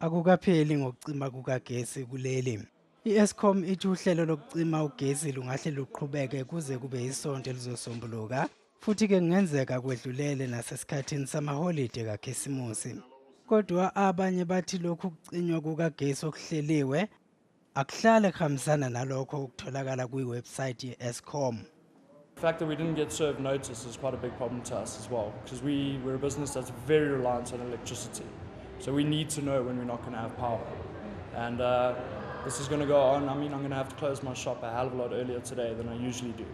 Akukapheli ngokucima kukagesi kuleli. I-Eskom ithi uhlelo lokucima ugesi lungahle luqhubeke kuze kube isonto elizosombuluka futhi-ke kungenzeka kwedlulele nasesikhathini samaholide kaKhisimusi. Kodwa abanye bathi lokhu kucinywa kukagesi okuhleliwe akuhlale kuhambisana nalokho okutholakala kwi-website ye-Eskom. The fact that we didn't get served notice is quite a big problem to us as well, because we're a business that's very reliant on electricity. So we need to know when we're not going to have power. And this is going to go on. I mean, I'm going to have to close my shop a hell of a lot earlier today than I usually do.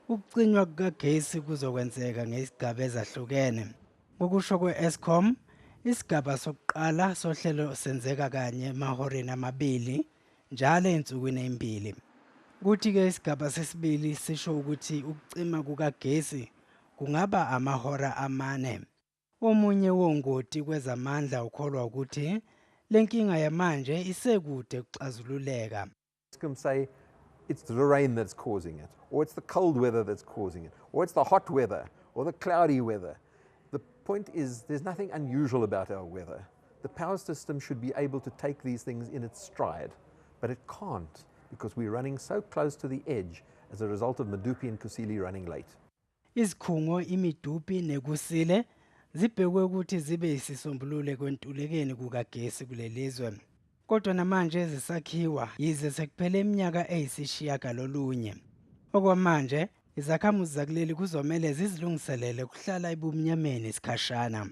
Ukucinywa kukagesi kuzokwenzeka ngezigaba ezahlukene. Ngokusho kwe-Eskom, isigaba sokuqala sohlelo senzeka kanye emahoreni amabili njalo ezinsukwini ezimbili. Kuthi-ke isigaba sesibili sisho ukuthi ukucima kukagesi kungaba amahora amane. Omunye wongoti kwezamandla ukholwa ukuthi le nkinga yamanje isekude kuxazululeka. Eskom say it's the rain that's causing it, or it's the cold weather that's causing it, or it's the hot weather, or the cloudy weather. The point is, there's nothing unusual about our weather. The power system should be able to take these things in its stride, but it can't because we're running so close to the edge as a result of Medupi and Kusile running late. Izikhungo iMedupi neKusile zibhekwe ukuthi zibe isisombululo ekwentulekeni kukagesi kulelizwe. Kodwa namanje zisakhiwa yize sekuphele iminyaka eyisishiyagalolunye. Okwamanje izakhamuzi zakuleli kuzomele zizilungiselele ukuhlala ebumnyameni isikhashana.